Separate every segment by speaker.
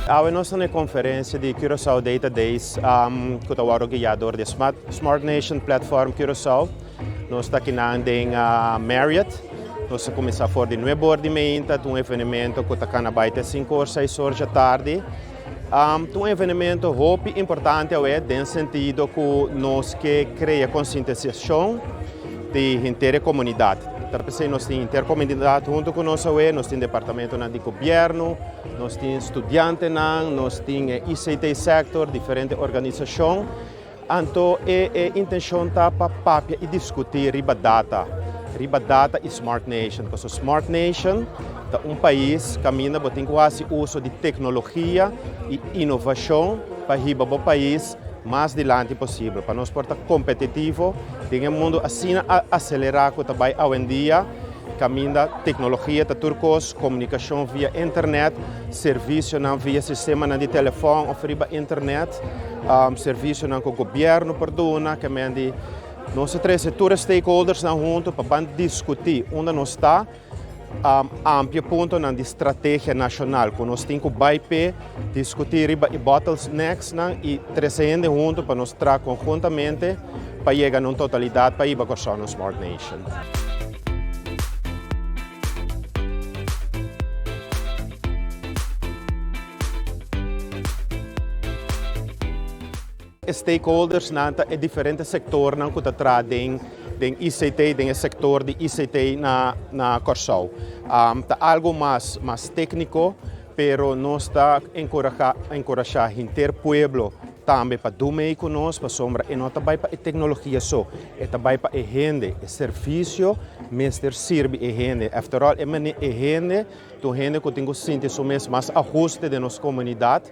Speaker 1: Awe nos ta na e konferensia di Curaçao Data Days ku ta wòrdu guiá dor di Smart Nation Platform Curaçao. Nos ta akinan den Marriott. Nos a kuminsá for di nuebe or di meinta, ta un evenemento ku ta kana bai te sinku or, seis or djatardi. Ta un evenemento hopi importante awe den sentido ku nos ke krea konsientisashon di henter e komunidat. Ta p'esei nos tin henter komunidat huntu ku nos awe, nos tin departamentonan di gobièrnu, nos tin studiantenan, nos tin e ICT sector, diferente organisashon. Anto e e intenshon ta pa papia i diskutí riba data, riba data i Smart Nation. Pasobra Smart Nation ta un pais kaminda bo tin ku hasi uso di teknologia i inovashon pa hiba bo pais mas dilanti posibel, pa nos por ta kompetitivo den e mundu asina aselerá ku ta bai awendia. Kaminda teknologia ta tur kos, komunikashon via internet, servisionan via sistemanan di telefòn òf riba internet, servisionan ku gobièrnu por duna, ke men di nos a trese tur e stakeholdersnan huntu pa ban diskutí unda nos ta, amplia puntonan di strategia nashonal ku nos tin ku bai p'e, diskutí riba e bottlenecks-nan i trese hende huntu pa nos traha konhuntamente pa yega na un totalidat pa hiba Kòrsou na un Smart Nation. E stakeholdersnan ta e diferente sektornan ku ta traha den den ICT, den e sektor di ICT na na Kòrsou. Ta algu mas mas tékniko, pero nos ta enkurashá enkurashá henter pueblo tambe pa dun mei ku nos pasobra e no ta bai pa e teknologia so, e ta bai pa e hende, e servisio mester sirbi e hende. After all e mane e hende ta un hende ku tin ku sinti su mes mas ahuste den nos komunidat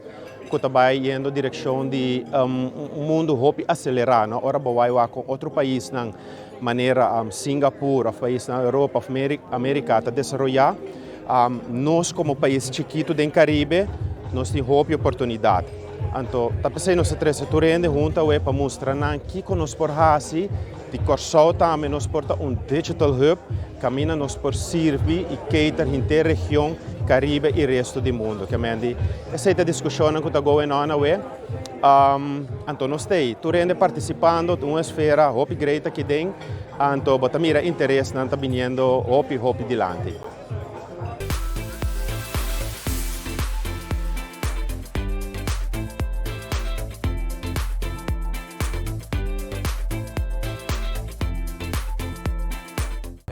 Speaker 1: ku ta bai yendo direkshon di un mundu hopi aselerá, no? Ora bo bai wak kon otro paisnan manera Singapur òf paisnan Europa òf Amerika ta desaroyá, nos komo pais chikitu den Karibe nos tin hopi oportunidat. Anto ta p'esei nos a trese tur hende huntu awe pa mustra nan kiko nos por hasi. Di Kòrsou tambe nos por ta un digital hub kaminda nos por sirbi i cater henter region Karibe i resto di mundu. Ke men di esei ta diskushonnan ku ta going on awe. Anto nos ta ei tur hende partisipando ta un esfera hopi great aki den. Anto bo ta mira interesnan ta biniendo hopi hopi dilanti.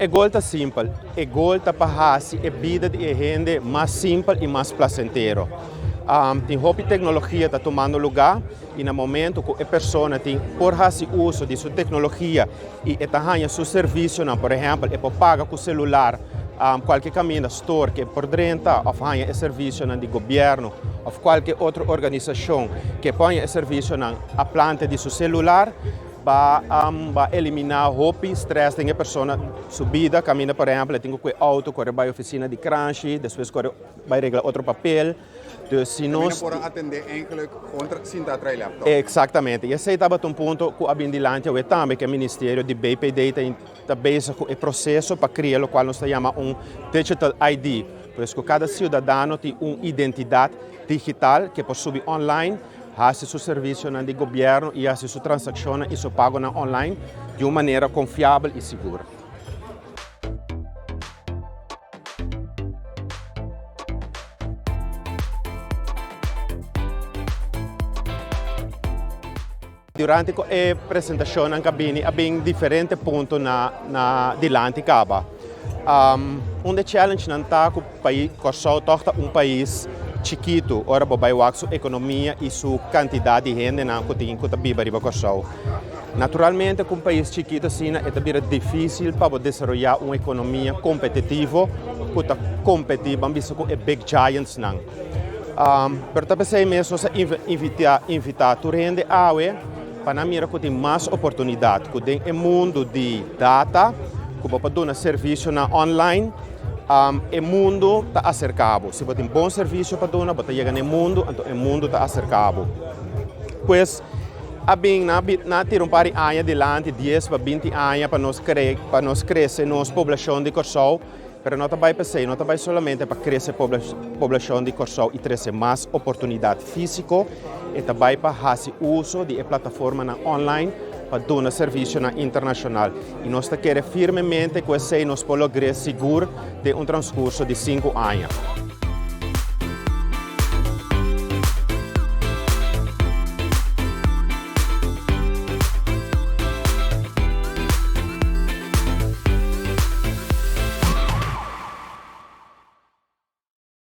Speaker 1: E gol ta simpel. E gol ta pa hasi e bida di e hende mas simpel i mas plasentero. Tin hopi teknologia ta tumando lugá i na momento ku e persona tin por hasi uso di su teknologia i e ta haña su servisionan, por ehèmpel e por paga ku selular kualke kaminda, store ku e por drenta òf haña e servisionan di gobièrnu òf kualke otro organisashon ku e por haña e servisionan a plante di su selular. Ba ba eliminá hopi strès den e persona su bida, kaminda por ehèmpel e tin ku kue outo, kore bai ofisina di kranshi, despues kore bai regla otro papel. Dus si nos.
Speaker 2: Kaminda por a atendé eigenlijk gewoon sinta atrás e laptop.
Speaker 1: Eksaktamente. I esei tabata un punto ku a bin dilanti awe tambe ku e ministerio di BPD ta ta bezig ku e proseso pa kria lokual nos ta yama un digital ID. Pues ku kada siudadano tin un identidat digital ku e por subi online. Hasi su servisionan di gobièrnu i hasi su transakshonnan i su pagonan online di un manera konfiabel i sigur. Durante ku e presentashonnan ka bini a bin diferente punto na na dilanti kaba. Un di e challengenan ta ku pais Kòrsou tòg ta un pais chikitu ora bo bai wak su ekonomia i su kantidat di hendenan ku tin ku ta biba riba Kòrsou. Naturalmente ku un pais chikitu asina e ta bira difísil pa bo desaroyá un ekonomia kompetitivo ku ta kompetí ban bisa ku e big giantsnan. Pero ta p'esei mes nos a invitá invitá tur hende awe pa nan mira ku tin mas oportunidat ku den e mundu di data ku bo por duna servisionan online e mundu ta aserká bo. Si bo tin bon servisio pa duna bo ta yega na e mundu anto e mundu ta aserká bo. Pues a bin nan a tira un par di aña dilanti dies pa binti aña pa nos pa nos krese nos poblashon di Kòrsou. Pero no ta bay pa esey, no ta bay solamente pa crece poblacion di Corsou y trece mas oportunidad fisico, e ta bay pa haci uso di e plataformanan online pa duna servicionan internacional. Y nos ta kere firmemente cu esey nos por logra sigur den un transcurso di 5 aña.